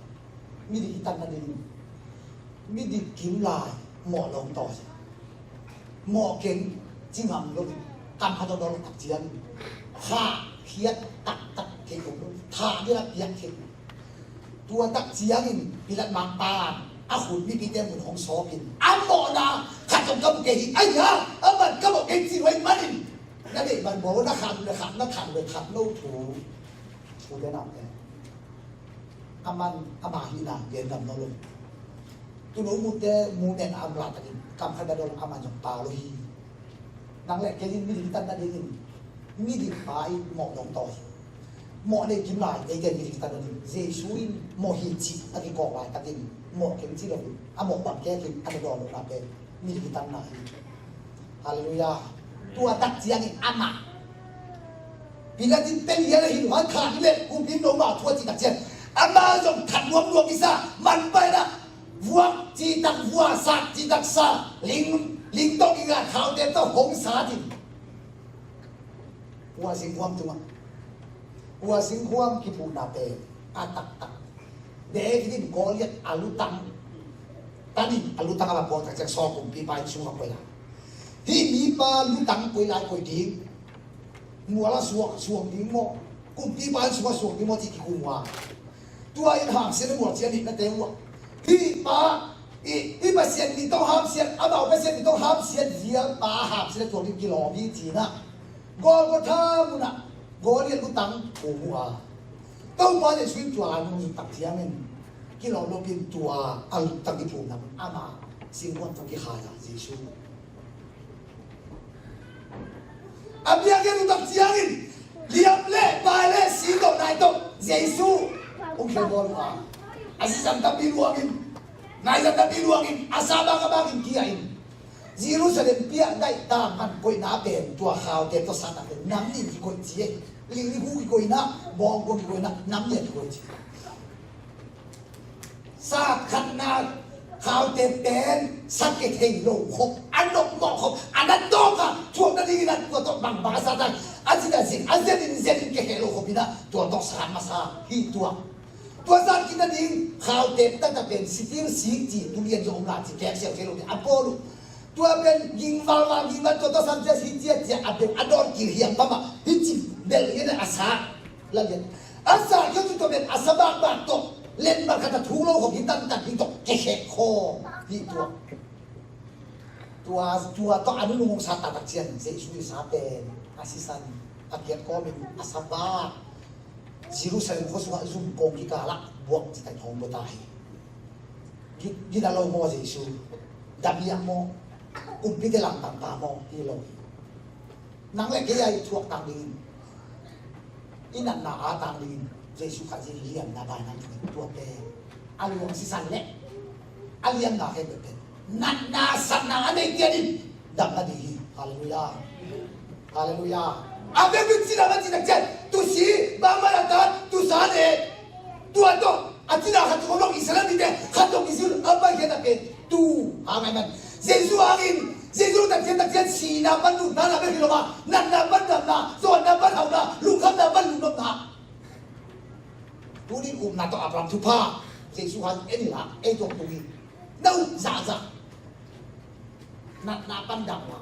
midik i tan nading, midik kim lai mawh lo taw hi. Mawh keng ci ngam lo hi. Kam khat dawng lo tak ciang kha khiat taktak thei om lo, tha ding a piak thei. Tua tak ciangin Pilat mangpa a khut mipite mun hong sawpin a mawhna khat zong ka mu kei hi. Ai ha, a man ka mawh kei ci luai manin na deih ban bawl na khat le khat na khat le khat lo thu. Thu te nau te a man ama hihna gen ngam nawn lo. Tunu mute mu nen a mla takin kam khat ba dol a man zong pau lo hi. Nang le kei in midik tan nadingin midik pa i mawh dong taw hi. Mawh nei kim lai eite midik tan nading Jesu in mawh hi cih a kikawk laitakin mawh keng ci lo a mawh bang kekin a na dawn lo na pen midik tanna hi. Halleluiah. Tua tak ciangin amah Pilat in pen hial a hin huan khan le kumpi no ma thua cih tak ciang amah zong that nuam nuam i sa man pai na. Vuak citak vua, sak citak sa, ling, ling tawh i ngat khaute tawh hong sa ding. Ua singkhuam tungah, ua singkhuam kiphuhna pen a taktak. David in Goliath a lutang tanin a lutang a va puang tak ciang Saul kumpipa inn sungah koi lai. Hih mipa lutang koi lai koi ding. Mual a suak suang ding maw, kumpipa inn sungah suang ding maw cih kikum ua. Tua in hamsiat a mual cian nih na teng uh a. Hih pa i, i Pasian min tawh hamsiat, amau Pasian min tawh hamsiat vial pa hamsiat a tuak ding kilawm hi ci-in ah Golgotha munah Goliath lutang phum uh a. Topa Jesuh in tua a nung zut tak ciangin kilawm lopin tua a lutang i phumna mun ama singkuan tawh kikhai a Jesuh a biakinn uh tak ciangin liam le pai le si tawh nai tawh Jesuh hong khelbawl uh a, a sisan tampi luangin, naisan tampi luangin, a sa bang a bangin kia in. Jerusalem piah daih ta man koihna pen tua khaute tawh sat a pen nam nih kikoih ci e. Ling nih hu kikoihna, bawngkua kikoihna, nam nih kikoih ci. Sat khatna khaute pen sat kei thei lo khop, a nop mawh khop, a na tawk a thuak nadingin a tua tawh bangbang a sat a, a zin a zin, a zen in zen in kei thei lo khop in a tua tawh sat masa hi tua. Tua sat kik nading khaute taktak pen sitil sik ci tulian zong om la ci kek siau thei lo ding a pawl uh. Tua pen ging valval ging val tua tawh sat cia si cia cia a bel a dawn kil hiam pam a hi ci bel hian a sa. Lalian a sa kio cu tua pen a sa bakbak tawh len bal khat a thuk lo khop hi tantan hi tawh kehek khawm hi tua. Tua tua tawh a nunung hong sat taktak cian Jesuh i sa pen a sisan a kiat kawmin a sa bak Jerusalem khua sungah zum kawng kikalah buak citai thawng bawta hi. Gina, gina lo maw Jesuh? Damiah maw? Kumpite langtang ta maw? Hi lo hi. Nang le kei a i thuak tang dingin, i natna a tang dingin Jesuh Khrih zin liamna bai nang thungin tua pen a luang sisan le a liamna khempeuh pen natna satna a nei tianin damna ding hi. Halleluiah. Halleluiah. A vekpi cina ma cina cian tusi bangmah a ta tusa ne tua tawh a cina khat tawh Israel mite khat tawh Israel a pai khian a pen tu a ngai man. Jesu hangin Jesu tak cian tak cian sina pan lutna na pen hi lo ma natna pan damna zuanna pan hauna lungkhamna pan lutnopna. Tunin upna tawh Abraham thupha Jesu hang en la ei tuang tung hi. Na up zahzah natna pan dam a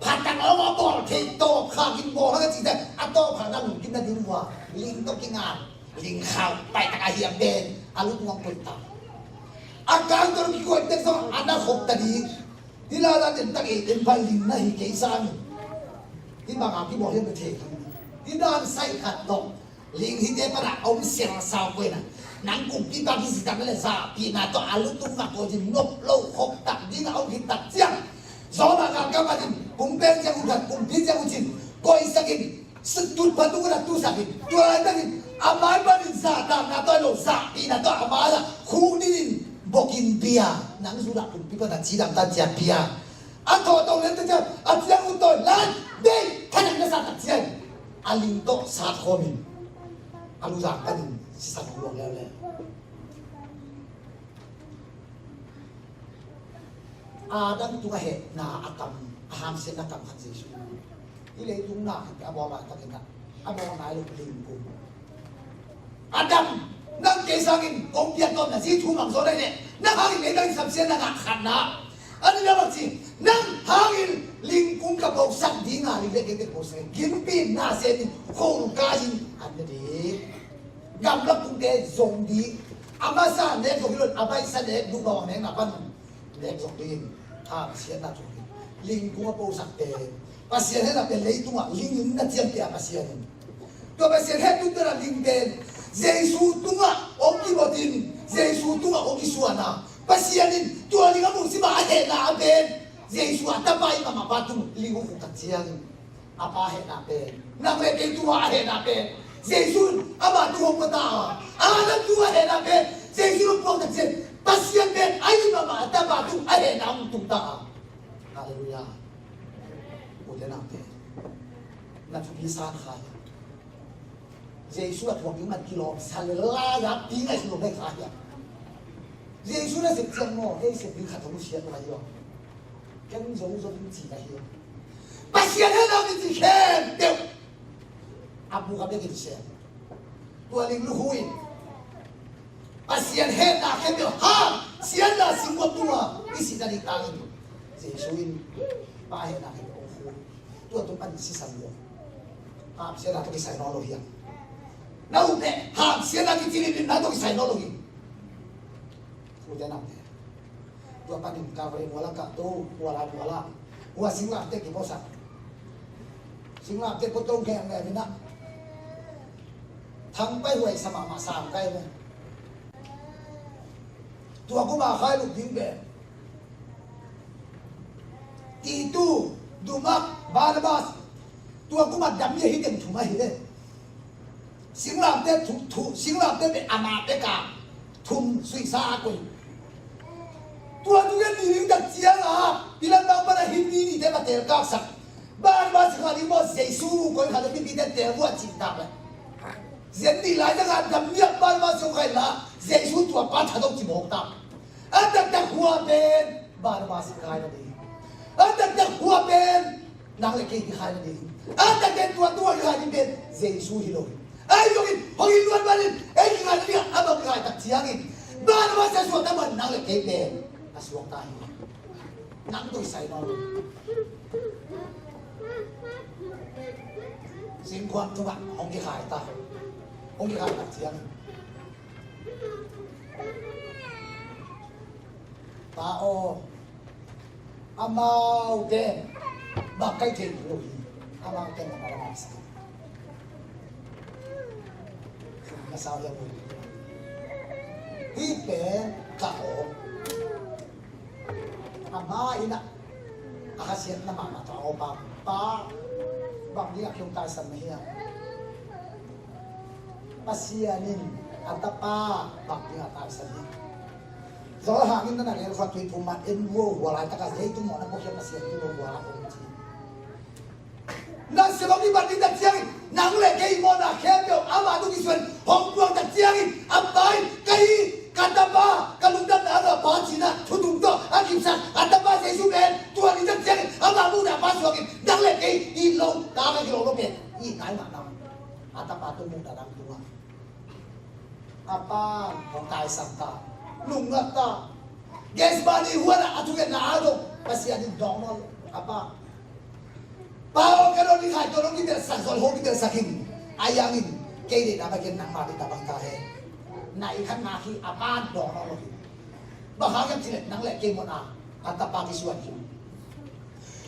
phatang lo a bawl thei tawp kha kin bawl hang a cihte a tawp kha na lungkim na ding hua ling tawh kingal ling khau paitak a hiam pen a lutnuang koih ta a kang tawh kikoih tek zong a na khop ta ding. Hi la la den tak ei den pai ling na hi kei sa mi hi bang a kibawl hiam na thei hi. Hi dan sai khat tawh ling hite pana om siang sau koina nang kumpipa kisitak le zahpihna tawh a lutung na koi din nop lo khop tak ding a om hi tak ciang. Zawma ka ka matin kumpeng ciang utat kumpi ciang ucin koisakin sutut patu kana tusakin tua lai takin a mai panin zahtakna tawh lo zahpihna tawh a mai a khuk dinin bokin bia nang zulah kumpipa na cidam tan ciang bia. A thawh tawh lem ta ciang a ciang ut tawi lai dei thanak na sa tak ciang a ling tawh sat khawmin a luzang panin sisan hong luang leuleu. Adam tungah hehna a kam a hamsiatna kam khat Jesuh hi. Leitung na khat a bawl lai takin a bawl nai lo ling kum. Adam, nang kei sangin kong piak tawmna zi thu mang zaw nai leh nang hangin leitang in samsiatna ngah khatna. A nihna bang ci nang hangin lingkung ka bosak ding a ling le kei tek bosak in gimpi na senin khol kai in an na ding. Gamla kungte zong ding a masa nek zong hi lo a baihsa nek duh bawang nek na pan nek zong ding. Hamsiatna zong ding lingkung a bosak pen Pasian hehna pen leitungah lingin na ciamteh a Pasian in tua Pasian heh tungtana lingten Jesu tungah hong kibotin Jesu tungah hong kisuana Pasian in tua ling a muhsima a hehna a pen Jesu a tapa i mamapa tung ling hong khuktak ciangin a pa hehna pen nang le kei tungah a hehna pen Jesu in ama tung hong pata a Adam tungah a hehna pen Jesu hong puaktak ciang Pasian pen a i mama a tapa tung a hehna hong tungta a. Halleluiah. Ute naute na thupi san kha hiam? Jesu a thuak ding man kilawm sa le lai-a pi ngaih lo dai kha hiam? Jesu na sep ciang maw ei sep ding khat hong siat lo ahi aw. Ken zo zo ding ci ahi aw. Pasian hehna kici khempeuh a buk a bekin sem. Tua ling lukhu in Pasian hehna khempeuh hang sianna singkuap tungah i sihna ding tangin Jesu in pa hehna khempeuh hong khu. Tua tung pan sisan lo. Hang sianna tawh kisai nawn lo hiam? Na up leh hang sianna kicilin na tawh kisai nawn lo hi. Ute naute. Tua panin Calvary mual a kah to, mual a mual a. Hua singlamteh kipuaksak. Singlamteh puak to ngem ngem in ah. Thangpai huai sa mahmah sang kai ve. Tua kuma khai luk ding ve. Titu, Dumak, Barnabas. Tua kuma dam hi a hi teng thum ahi ve. Singlamte thu, thu, singlamte pe ama pe ka thum suisa a koi. Tua tu gen ni ding tak ciang a, Pilat bang pana hin ni ni te patel kaksak. Barnabas kha ni mo Jesu koi kha ni pi te tel bua cin tak le. Zen ni lai tak a dam ni a Barnabas koi la, Jesu tua pa tha dong ci mawk tak. A taktak hua pen Barnabas hi kai lo ding. A taktak hua pen nang le kei hi kai lo ding. A taktak tua tua hi kai ding pen Jesu hi lo. Ai zongin hong in luan manin ei hi kai lo ding a bang hi kai tak ciangin Barnabas a suak tak man nang le kei pen a suak ta hi. Nang tui sai nawn lo. Singkhuam tungah hong hi kai ta. Hong hi kai tak ciangin Pa aw, amaute bang kai thei lo hi. Amaute bang kai thei lo hi. Hih pen ka aw. Ama in a khasiatna mahmah tawh a aw Pa, Pa bang ding a kiong taisan na hi a. Pasian in a tapa bang ding a taisan hi. Zawlhang in na na lel khua tui pum ah en lua hua lai taka leitung mawhna buakhia Pasian in lua hua lai om ci. Na sia bang mi bat ding tak ciangin nang le kei mawhna khempeuh ama tung kisuan hong puang tak ciangin a pai ka hi ka tapa ka lungdamna a pa cina thutum tawh a kimsak a tapa Jesu pen tua ni tak ciangin ama muhna pa suakin nang le kei i lo ta ka kilo lo pen i nai mahna a tapa tung muhna dang tua. A pa hong taisan ta, lungngat ta. Gethsemane huan ah a thungetna a dong Pasian in dawng nawn lo. A pa, Pa aw, ka dong ni khai tawh dong kibelsak zol ho kibelsak in a yangin kei deihna bangin nangma deihna bang ta hen. Na i khan ngak hi a pa dawng nawn lo hi. Bang hang hiam cih leh nang le kei mawhna a tapa kisuan hi.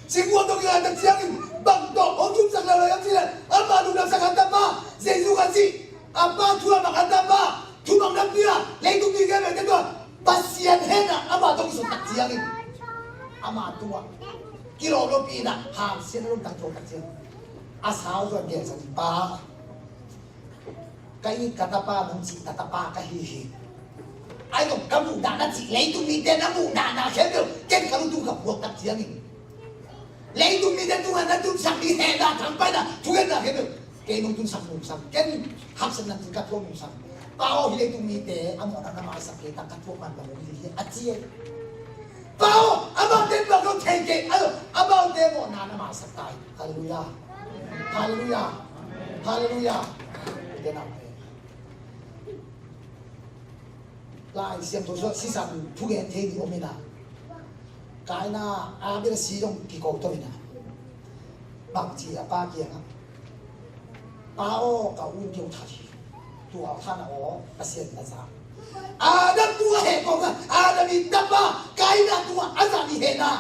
Singkhuam tawh kilai tak ciangin bang tawh hong thumsak lo lo hiam cih leh ama lungdamsak a tapa Jesu Khazih a pa thu a mak a tapa thu mak nampi a leitung mi khempeuhte tua Pasian henah ama tawh kisuan tak ciangin ama tungah kilawm lopi inah hangsiat a lum tak ciangin a sau zuan gensak in Pa ka it ka tapa nong cih ka tapa ka hi hi. Ai dong ka muhdan a cih leitung mite na muhdan a khempeuh ken ka lutung ka puak tak ciangin leitung mite tungah na tunsak ding hehna thangpaihna thungetna khempeuh kei nong tunsak nungsak ken haksatna cih ka thuak nungsak. Pa aw, hih leitung mite a mawhna na maisak kei tak ka thuak man bang om hi a ci ei. Pa aw, amaute bang lo thei kei a lo amaute mawhna na maisak ta hi. Halleluiah. Halleluiah. Halleluiah. Lai Siangtho sungah sisan thugen thei ding om inah Kaina Abel si zong kiko to inah bangci a pa kiangah Pa aw, ka u kio that hi. Tua khan aw Pasian na za Adam tungah heh kawngah Adam i tapa Kaina tungah a zah i hehna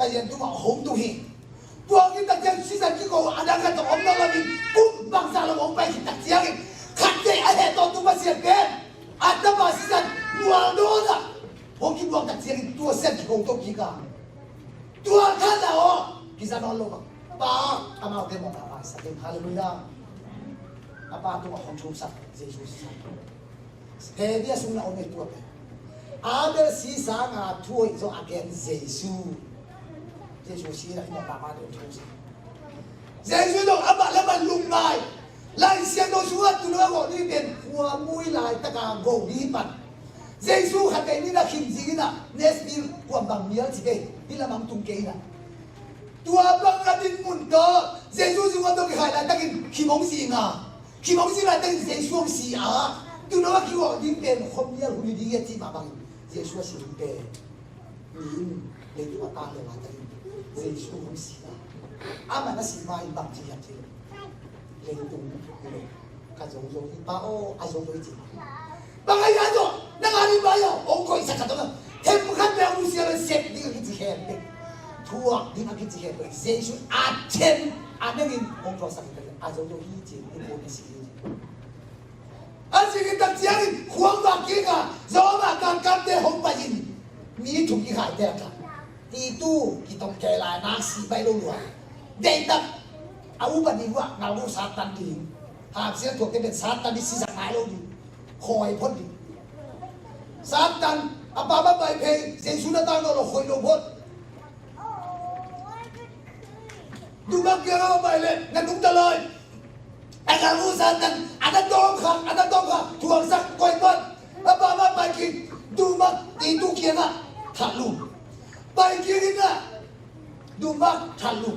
Pasian tungah a hong tung hi. Tua khit tak ciang sisan kiko a dang khat tawh om lo lamin kum bangzah lo hong pai khit tak ciangin khatte a heh tawh tung Pasian pen a tapa sisan mual dawnah hong kibuak tak ciangin tua sisan kiko tawh kika tua khan a aw kiza nawn lo bang. Pa amaute mawhna maisak in. Halleluiah. A pa tungah hong thumsak Jesu sisan. He bia sung na om ei tua pen Abel si sanga thu hoih zaw a gen Jesu. Jesu si na i mawhna mah deuh thu si. Jesu dong a mah lamah lungngai. Lai Siangtho sungah tunu a gawh ni pen khua mui lai taka go ni pan Jesu khat kei ni na khim zing inah Nesbil kuam bang mial ci kei hi lamang tung kei inah tua bang a dinmun tawh Jesu zungah tawh kikhai laitakin khim hong zinga Kimong si laitakin Jesu hong si a, tuna a kiwak ding pen khom mial hun hi ding hi a cih mah bangin Jesu a si ding pen mi in leitung a tang le laitakin Jesu hong si a, amah na si ma in bang ci hiam cih leh leitung hi lo ka zo zo hi pa aw a zo zo hi cih mah. Bang a hi a zo nang a ni pa aw hong koihsak ka tawh them khat pe a hong si a lo sep ding a kici khem pe thuak ding a kici khem pe Jesu a them A nengin hong thuaksak hi ta leh a zo lo hi ci-in i puan a si hi. A sik hi tak ciangin khuang vak kik a, Roma kangkangte hong pai in mi thum kikhaite a tla. Titu kitong kei lai nak si bai lo lua. Deihtak a upa ding uh ah ngalgu Satan ding. Hamsia thuakte pen Satan ding, sisak nai lo ding. Khawi phot ding. Satan a pa ma pai phei, Jesu na tang lo lo khawi lo phot. Dumak kiangah a pai leh na nungta lai. A ngalgu Satan a na tawng kha, a na tawng kha, thuaksak koi phat. A pa ma pai khin, dumak Titu kiangah that lum. Pai khin in ah dumak that lum.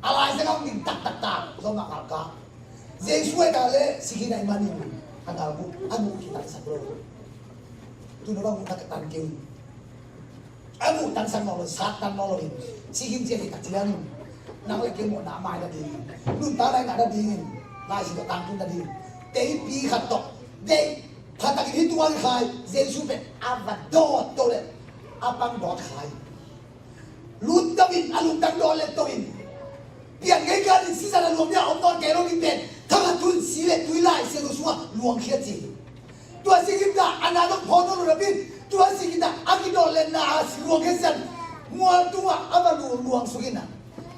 A lai zang a min taktak ta, Roma kangkang. Jesu a i ta leh sik hi nai manin a ngalgu a muh kitangsak lo. Tuna bang muh na ka tan kei. A muh tangsak nawn lo, Satan nawn lo in. Sik hi ci a hi tak ciangin nang le kei mawhna a mai nadingin, nuntakna i ngah nadingin, Lai Siangtho tangtun nadingin, teipi khat tawh deih phatak in hi tuan khai. Jesu pen a va dawt to le a pang dawt khai. Lut to in, a lungtang dawt let to in, pian ngei kan in, sisan a luang nia om nawn kei lo ding pen thakhat thu in si le tui Lai Siangtho sungah luangkhia ci hi. Tua si khin ta a na dong phaw nawn lo napi, tua si khin ta a kidawt letna a si luangkhia sian mual tungah a va lu luang suk in ah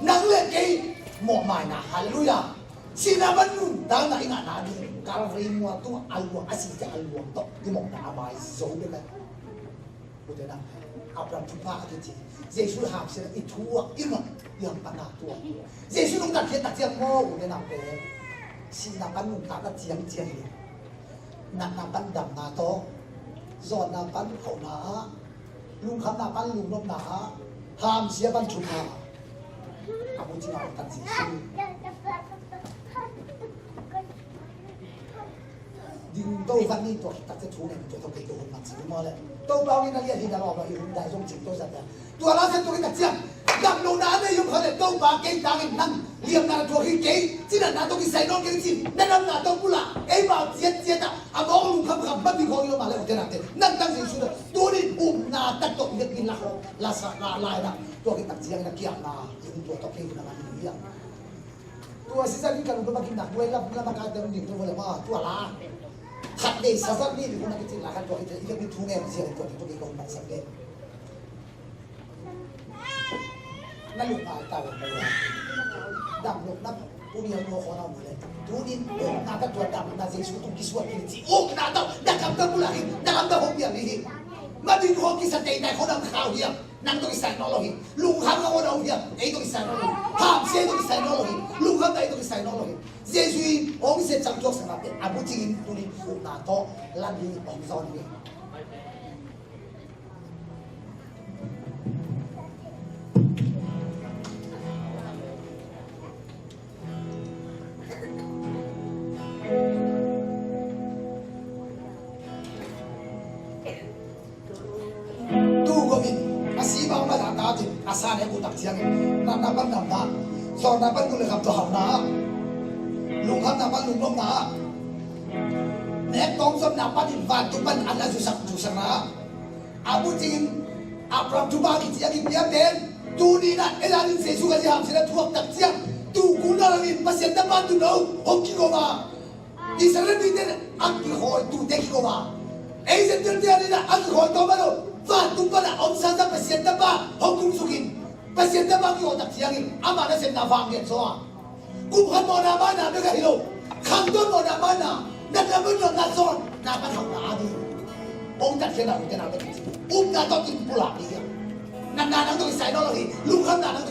nang le kei mawhmaina. Halleluiah. Sihna pan nuntakna i ngahna ding Calvary mual tungah a luang, a si ciang a luang tawh i mawhna a mai zo bek a. Ute nang, Abraham thupha a kici, Jesu hamsiatna i thuak i mah, i hamphatna tuak. Jesu nungta khiat tak ciang maw, ute nang pen sihna pan nuntakna ciangciang hi. Natna pan damna tawh, zawnna pan hauhna ah, lungkhamna pan lungnopna ah, hamsia pan thupha ah. A bucing a omtan Jesu. Ding to van ni tua khit tak ciang thu ngen tua tawh kei tua hun man sa ding maw le. Topa hong in a lian hi na lawm lo, i hun dai zong cing to zat a. Tua la sa tua khit tak ciang damlohna a nei hi om kha le, Topa kei tangin nang liamna na thuak hi kei, cinatna tawh kisai nawn kei ci, na damna tawh pulak ei bau ciatciat ah, a mawng lungkhamkham ma bi khawng i lo mah le, ute nangte nang tang Jesu na tunin upna tak tawh i vekpi la khawng la sa la lai na. Tua khit tak ciang na kiamna i hun tua tawh kei hun a man hi a. Tua sisan in ka lungdam a gimna buai lam lam a ka dam ding tua le ma tua la. Khat nei sazat ni bi kuna kici la khat tua i te i ka bi thu ngen sia tua tua i ka hun mat sak le. Na lung ngai ta lo ma lo. Dam lo na pu mi lo ko na mo le. Tunin na ka tua dam na Jesu tu kisuat kici. Uk na ta na kam ta pula hi, na kam ta hong ya hi. Ma ding ho kisa tei na ho dam khau hiam. Nang tawh kisai nawn lo hi. Lungkham a om lo hiam? Ei tawh kisai nawn lo hi. Hamsia ei tawh kisai nawn lo hi. Lungkham ei tawh kisai nawn lo hi. Jesu in hong sepcang thuaksakna pen a bucing in tunin upna tawh la ding hong zawn hi. Tu gomin a si bang ma ta ta tin a sa ne ku tak ciangin natna pan damna, zawnna pan ku le kham tawh hauhna, lungkhamna pan lungnopna, nek tawng zomna pan in vantung pan an a zusak zusakna. A bucing in Abraham thupha kici a kipia pen tuni in ah ei dan in Jesu ka ci hamsiatna thuak tak ciang tu kul na langin Pasian tapa tu no hong kigo ma. Israel mite a kikhawi tute kiko a, ei Gentile te a ding a kikhawi tawm a lo. Vantung pan a omsa ta Pasian tapa hong tung sukin Pasian tapa kiho tak ciangin ama nasepna vang lian zaw a, kum khat mawhna maina bek a hi lo, khangton mawhna maina, natna bek lo, natna zawn, na pan hauhna a ding. Hong tatkhiatna hong tena bek a ci. Upna tawh kin pulak ding a. Natna nang tawh kisai nawn lo hi. Lungkhamna nang